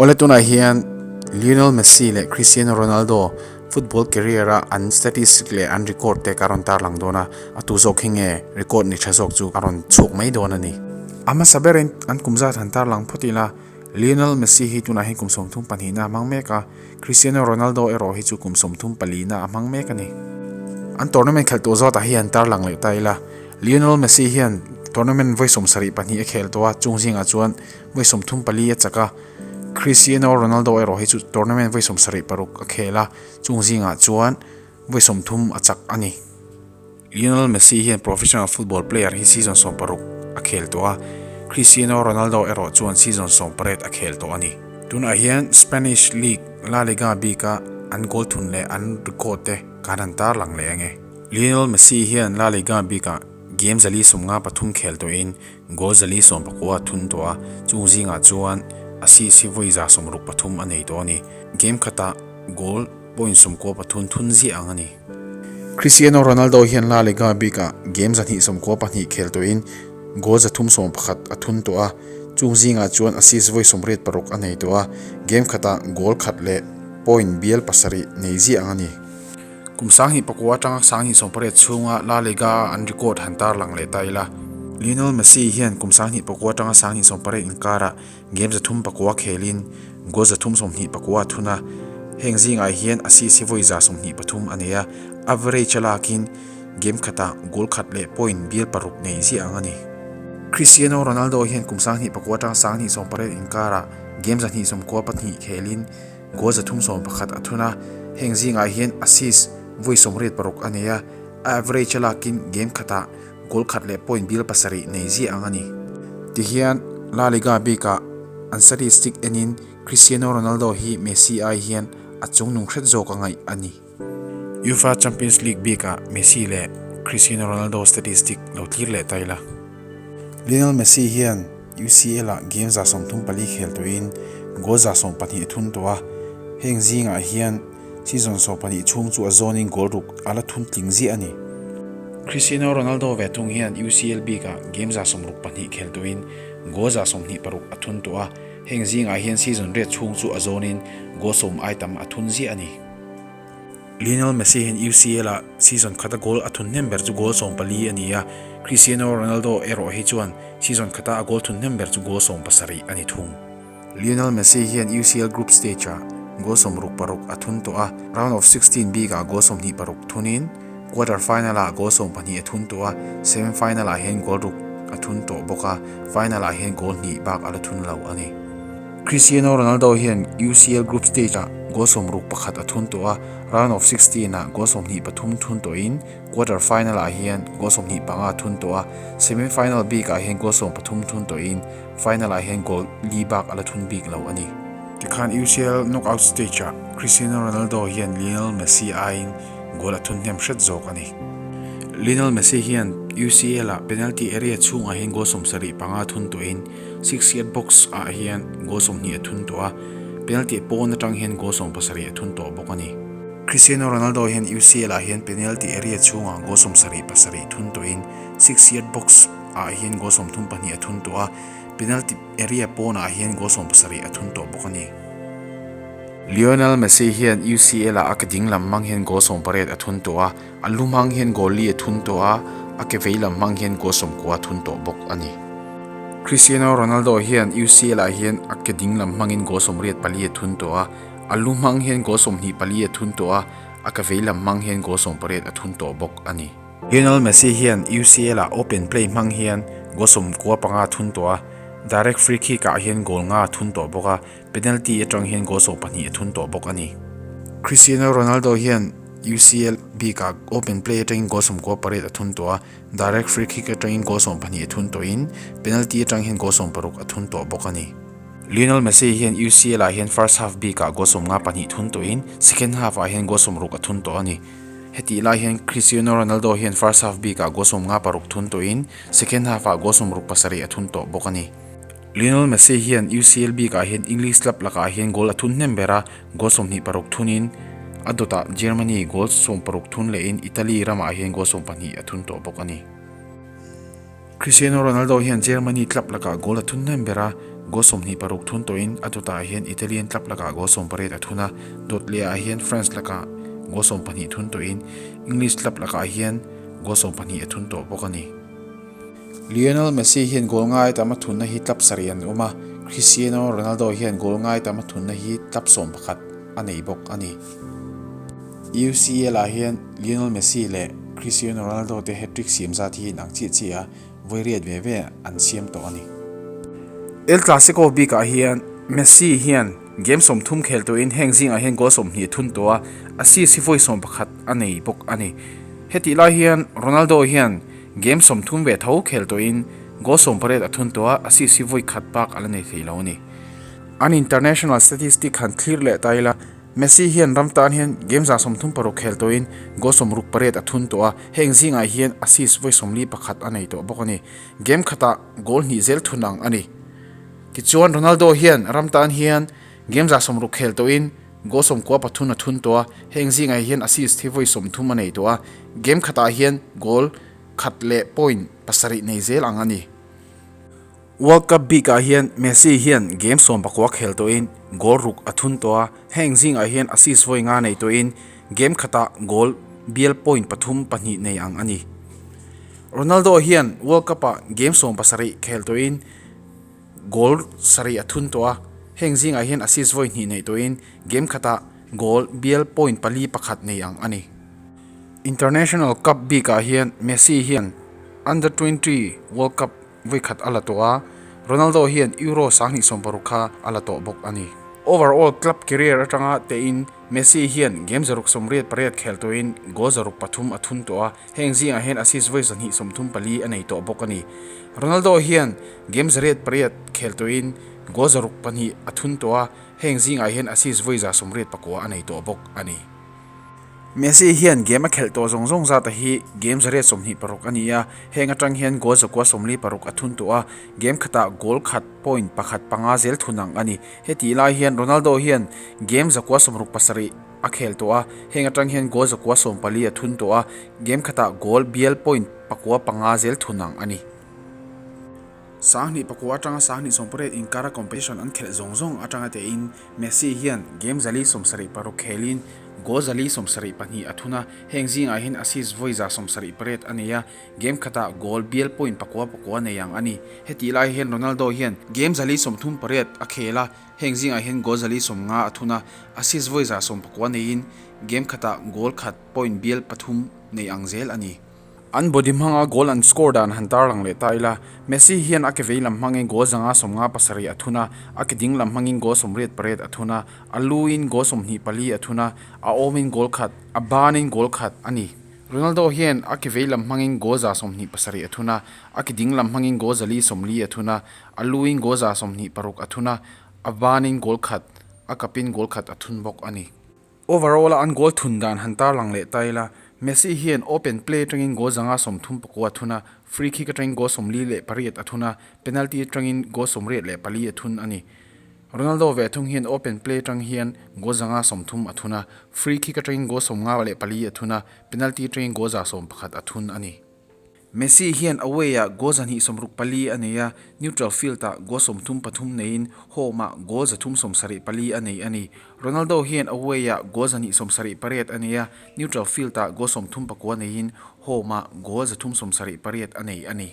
Awle tunah hian Lionel Messi leh Cristiano Ronaldo football career a an statistic leh an record te ka rawn tarlang dawn a, a tu zawk hi nge record ni tha zawk chu a rawn chhuak mai dawn a ni. A hmasa berin an kum zat han tarlang phawt ila, Lionel Messi hi tunah hian kum 32 na a hmang mek a, Cristiano Ronaldo erawh hi chu kum 34 na a hmang mek a ni. An tournament khelh tawh zawtah hi han tarlang leh ta ila, Lionel Messi hian tournament vawi 72 a khel tawh a, chung zingah chuan vawi 34 a chak a, Cristiano Ronaldo erawh hi chu tournament vawi 76 a khel a, chung zingah chuan vawi 30 a chak a ni. Lionel Messi hian professional football player hi season 16 a khel tawh a, Cristiano Ronaldo erawh chuan season 18 a khel tawh a ni. Tunah hian Spanish League La Liga bika an goal thun leh an record te kan han tarlang leh ange. Lionel Messi hian La Liga bikah game 153 khel tawhin goal 119 a thun tawh a, chung zingah chuan assist hi vawi 163 a nei tawh a ni. Game khatah goal point 93 thun ziah ang a ni. Cristiano Ronaldo hian La Liga bikah game 292 khel tawhin goal 311 a thun tawh a, chung zingah chuan assist vawi 86 a nei tawh a, game khatah goal khat leh point bial pasarih nei ziah ang a ni. Kum 2009 atanga 2018 chhunga La Liga a an record han tarlang leh ta ila. Lionel Messi hian kum 2009 atanga 2018 inkarah game 309 khelin goal 324 a thun a, heng zingah hian assist hi vawi 123 a nei a, average a lakin game khatah goal khat leh point bial paruk nei ziah ang a ni. Cristiano Ronaldo hian kum 2009 atanga 2018 inkarah game 294 khelin goal 311 a thun a, heng zingah hian assist vawi 86 a nei a, a average a lakin game khatah goal khat leh point bial pasarih nei ziah ang a ni. Tihian La Liga bikah an statistic enin Cristiano Ronaldo hi Messi ai hian a chungnung hret zawk a ngaih a ni. UEFA Champions League bikah Messi leh Cristiano Ronaldo statistic lo tlir leh ta ila. Lionel Messi hian UCL ah game 34 khel tawhin goal 12 a thun tawh a, heng zingah hian season 12 chhung chu a zawnin goal ruk a la thun tling ziah a ni. Cristiano Ronaldo ve thung hian UCL bikah game 62 khel tawhin goal 26 a thun tawh a, heng zingah hian season riat chhung chu a zawnin goal 10 ai tam a thun ziah a ni. Lionel Messi hian UCL ah season khata goal a thun hnem ber chu goal 14 a ni a, Cristiano Ronaldo erawh hi chuan season khata a goal thun hnem ber chu goal 17 a ni thung. Lionel Messi hian UCL group stage ah goal 66 a thun tawh a, round of 16 bikah goal 26 thunin quarter final ah goal 12 a thun tawh a, semi final ah hian goal ruk a thun tawh bawk a, final ah hian goal hnih bak a la thun lo a ni. Cristiano Ronaldo hian UCL group stage ah goal 61 a thun tawh a, round of 16 ah goal 23 thun tawhin quarter final ah hian goal 25 a thun tawh a, semi final bikah hian goal 13 thun tawhin final ah hian goal li bak a la thun bik lo a ni. Tikhan UCL knockout stage ah Cristiano Ronaldo hian Lionel Messi aiin goal a thun hnem hret zawk a ni. Lionel Messi hian UCL ah penalty area chhungah hian goal 75 thun tawhin Six yard box ah hian goal 20 a thun tawh a, penalty pawn atang hian goal 17 a thun tawh bawk a ni. Cristiano Ronaldo hian UCL ah hian penalty area chhungah goal 77 thun tawhin six yard box ah hian goal 32 a thun tawh a, penalty area pawnah hian goal 17 a thun tawh bawk a ni. Lionel Messi hian UCL ah a ke ding lam hmang hian goal 18 a thun tawh a, a lu hmang hian goal li a thun tawh a, a ke vei lam hmang hian goal 90 a thun tawh bawk a ni. Cristiano Ronaldo hian UCL ah hian a ke ding lam hmangin goal 84 a thun tawh a, a lu hmang hian goal 24 a thun tawh a, a ke vei lam hmang hian goal 18 a thun tawh bawk a ni. Lionel Messi hian UCL ah open play hmang hian goal 95 a thun tawh a, direct free kick ah hian goal nga a thun tawh bawk a, penalty atang hian goal 12 a thun tawh bawk a ni. Cristiano Ronaldo hian UCL bikah open play atangin goal 98 a thun tawh a, direct free kick atangin goal 12 a thun tawhin penalty atang hian goal 16 a thun tawh bawk a ni. Lionel Messi hian UCL ah hian first half bikah goal 52 thun tawhin second half ah hian goal 60 a thun tawh a ni. Hetih lai hian Cristiano Ronaldo hian first half bikah goal 56 thun tawhin second half ah goal 67 a thun tawh bawk a ni. Lionel Messi hian UCL bikah hian English club lakah hian goal a thun hnem ber a, goal 26 thunin a dawtah Germany goal 16 thun lehin Italy ramah hian goal 12 a thun tawh bawk a ni. Cristiano Ronaldo hian Germany club lakah goal a thun hnem ber a, Goal 26 thun tawhin a dawtah hian Italian club lakah goal 18 a thun a, dawt lehah hian France lakah goal 12 thun tawhin English club lakah hian goal 12 a thun tawh bawk a ni. Lionel Messi hian goal ngai tam a thunna hi club sarih an awm a, Cristiano Ronaldo hian goal ngai tam a thunna hi club 11 a nei bawk a ni. UCL ah hian Lionel Messi leh Cristiano Ronaldo te hat-trick siam zat hi inang chiah chiah a, vawi riat ve ve an siam tawh a ni. El Clasico bikah hian Messi hian game 30 khel tuahin heng zingah hian goal 20 a thun tawh a, assist hi vawi 11 a nei bawk a ni. Hetih lai hian Ronaldo hian game 30 ve tho khel tuahin goal 18 a thun tawh a, assist hi vawi khat bak a la nei thei lo a ni. An international statistic han thlir leh ta ila, Messi hian ram tan hian game 36 khel tawhin goal 68 a thun tawh a, heng zingah hian assist vawi 41 a nei tawh bawk a ni. Game khatah goal hnih zel thun ang a ni. Tichuan Ronaldo hian ram tan hian game 60 khel tawhin goal 93 a thun tawh a, heng zingah hian assist hi vawi 30 a nei tawh a, game khatah hian goal khat leh point pasarih nei zel ang a ni. World Cup bikah hian Messi hian game 19 khel tawhin goal ruk a thun tawh a, heng zingah hian assist vawi nga nei tawhin game khatah goal bial point pathum pahnih nei ang a ni. Ronaldo hian World Cup-ah game 17 khel tawhin goal sarih a thun tawh a, heng zingah hian assist vawi hnih nei tawhin game khatah goal bial point pali pakhat nei ang a ni. International Cup bikah hian Messi hian Under 20 World Cup vawi khat a la tawh a, Ronaldo hian Euro 2016 kha a la tawh bawk a ni. Overall club career atanga tein Messi hian game 188 khel tawhin goal 103 a thun tawh a, heng zingah hian assist vawi 234 a nei tawh bawk a ni. Ronaldo hian game 108 khel tawhin goal 602 a thun tawh a, heng zingah hian assist vawi 189 a nei tawh bawk a ni. Messi hian game a khelh tawh zawng zawng zata hi game 126 a ni a, heng atang hian goal 146 a thun tawh a, game khatah goal khat point pakhat panga zel thun ang a ni. Hetih lai hian Ronaldo hian game 167 a khel tawh a, heng atang hian goal 114 a thun tawh a, game khatah goal bial point pakua panga zel thun ang a ni. 2009 atanga 2018 inkara competition an khelh zawng zawng atanga tein Messi hian game 176 khelin goal 172 a thun a, heng zingah hian assist vawi 178 a nei a, game khatah goal bial point pakua pakua nei ang a ni. Hetih lai hian Ronaldo hian game 138 a khel a, heng zingah hian goal 150 a thun a, assist vawi 119 neiin game khatah goal khat point bial pathum nei ang zel a ni. An body hmanga goal an score dan han tarlang leh ta ila, Messi hian a ke vei lam hmangin goal 157 a thun a, a ke ding lam hmangin goal 88 a thun a, a luin goal 24 a thun a, a awmin goal khat, a banin goal khat a ni. Ronaldo hian a ke vei lam hmangin goal 127 a thun a, a ke ding lam hmangin goal 140 a thun a, a luin goal 126 a thun a, a banin goal khat, a kapin goal khat a thun bawk a ni. Overall a an goal thun dan han tarlang leh ta ila, Messi hian open play atangin goal 139 a thun a, free kick atangin goal 48 a thun a, penalty atangin goal 84 a thun a ni. Ronaldo ve thung hian open play atang hian goal 130 a thun a, free kick atangin goal 54 a thun a, penalty atangin goal 111 a thun a ni. Messi hian away-ah goal 264 a nei a, neutral field-ah goal 33 neiin home-ah goal 374 a nei a ni. Ronaldo hian away-ah goal 278 a nei a, neutral field-ah goal 39 neiin home-ah goal 378 a nei a ni.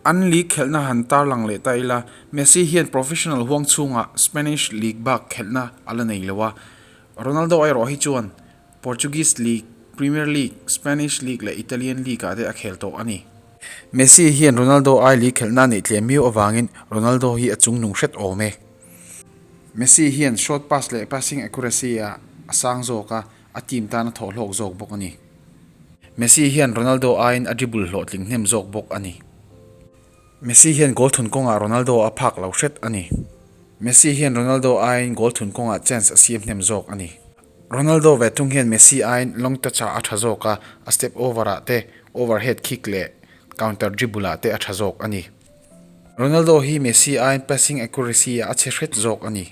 An league khelhna han tarlang leh ta ila, Messi hian professional huang chhungah Spanish league bak khelhna a la nei lo a, Ronaldo erawh hi chuan Portuguese League, Premier League, Spanish League leh Italian League ah te a khel tawh a ni. Messi hian Ronaldo ai league khelhna neih tlem miau avangin Ronaldo hi a chung nung hret awm e. Messi hian short pass leh passing accuracy ah a sang zawk a, a team tan a thawh hlawk zawk bawk a ni. Messi hian Ronaldo aiin a dribble hlawhtling hnem zawk bawk a ni. Messi hian goal thun kawngah Ronaldo a phak lo hret a ni. Messi hian Ronaldo aiin goal thun kawngah chance a siam hnem zawk a ni. Ronaldo ve thung hian Messi aiin long touch ah a tha zawk a, a step over ah te, overhead kick leh counter dribble ah te a tha zawk a ni. Ronaldo hi Messi aiin passing accuracy ah a chhe hret zawk a ni.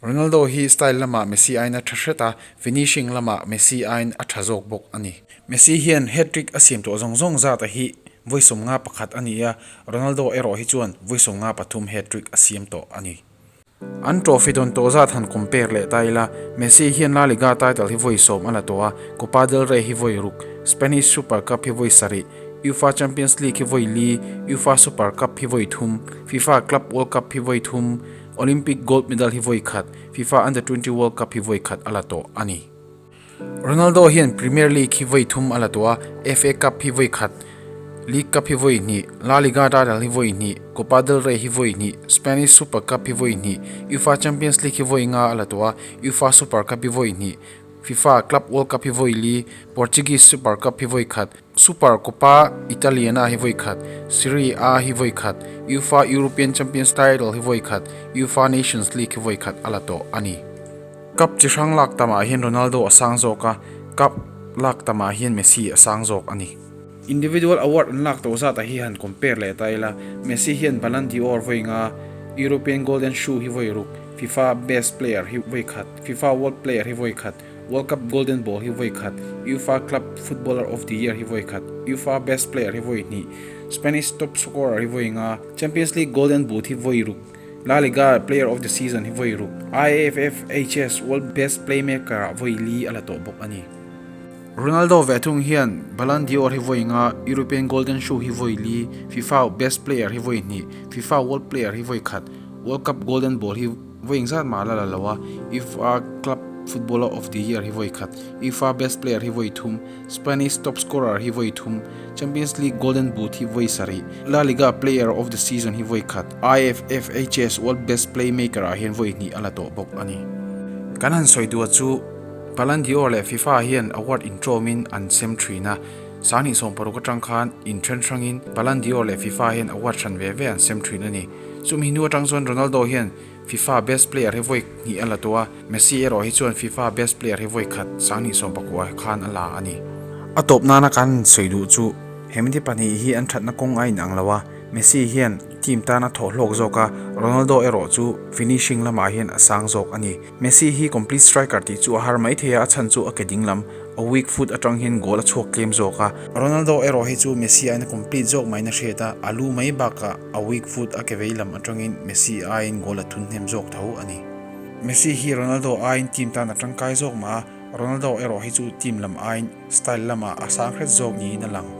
Ronaldo hi style lamah Messi aiin a tha hret a, finishing lamah Messi aiin a tha zawk bawk a ni. Messi hian hat-trick a siam tawh zawng zawng zat a hi. vawi 51 a ni a, Ronaldo erawh hi chuan vawi 53 hat-trick a siam tawh a ni. An trophy dawn tawh zat han compare leh ta ila, Messi hian La Liga title hi vawi 10 a la tawh a, Copa del Rey hi vawi ruk, Spanish Super Cup hi vawi sarih, UEFA Champions League hi vawi li, UEFA Super Cup hi vawi thum, FIFA Club World Cup hi vawi thum, Olympic gold medal hi vawi khat, FIFA Under 20 World Cup hi vawi khat a la tawh a ni. Ronaldo hian Premier League hi vawi thum a la tawh a, FA Cup hi vawi khat, League Cup hi vawi hnih, La Liga title hi vawi hnih, Copa del Rey hi vawi hnih, Spanish Super Cup hi vawi hnih, UEFA Champions League hi vawi nga a la tawh a, UEFA Super Cup hi vawi hnih, FIFA Club World Cup hi vawi li, Portuguese Super Cup hi vawi khat, Super Coppa Italiana hi vawi khat, Serie A hi vawi khat, UEFA European Champions title hi vawi khat, UEFA Nations League hi vawi khat a la tawh a ni. Cup chi hrang lak tamah hian Ronaldo a sang zawk a, cup lak tamah hian Messi a sang zawk a ni. Individual award an lak tawh zatah hi han compare leh ta ila, Messi hian Ballon d'Or vawi nga, European Golden Shoe hi vawi ruk, FIFA Best Player hi vawi khat, FIFA World Player hi vawi khat, World Cup Golden Ball hi vawi khat, UEFA Club Footballer of the Year hi vawi khat, UEFA Best Player hi vawi hnih, Spanish Top Scorer hi vawi nga, Champions League Golden Boot hi vawi ruk, La Liga Player of the Season hi vawi ruk, IFFHS World Best Playmaker ah vawi li a la tawh bawk a ni. Ronaldo ve thung hian Ballon d'Or hi vawi nga, European Golden Shoe hi vawi li, FIFA Best Player hi vawi hnih, FIFA World Player hi vawi khat, World Cup Golden Ball hi vawi engzat mah la la lo a, UEFA Club Footballer of the Year hi vawi khat, UEFA Best Player hi vawi thum, Spanish Top Scorer hi vawi thum, Champions League Golden Boot hi vawi sarih, La Liga Player of the Season hi vawi khat, IFFHS World Best Playmaker ah hian vawi hnih a la tawh bawk a ni. Kan han sawi duh chu Ballon d'Or leh FIFA hian award intrawmin an sem thin a, 2016 atang khan inthen hrangin Ballon d'Or leh FIFA hian award hran ve ve an sem thin a ni. Chumi hnu atang chuan Ronaldo hian FIFA Best Player hi vawi hnih a la tawh a, Messi erawh hi chuan FIFA Best Player hi vawi khat 2019 khan a la a ni. A tawp nana kan sawi duh chu hemite pahnih hi an thatna kawng a inang lo a, Messi hian team tan a thawh hlawk zawk a, Ronaldo erawh chu finishing lamah hian a sang zawk a ni. Messi hi complete striker tih chu a har mai thei a, a chhan chu a ke dinglam, a weak foot atang hian goal a chhuak tlem zawk a. Ronaldo erawh hi chu Messi aiin a complete zawk maiin a hriat a, a lu mai bakah a weak foot a ke vei lam atangin Messi aiin goal a thun hnem zawk tho a ni. Messi hi Ronaldo aiin team tan a tangkai zawk mah a, Ronaldo erawh hi chu team lam aiin style lamah a sang hret zawk niin a lang.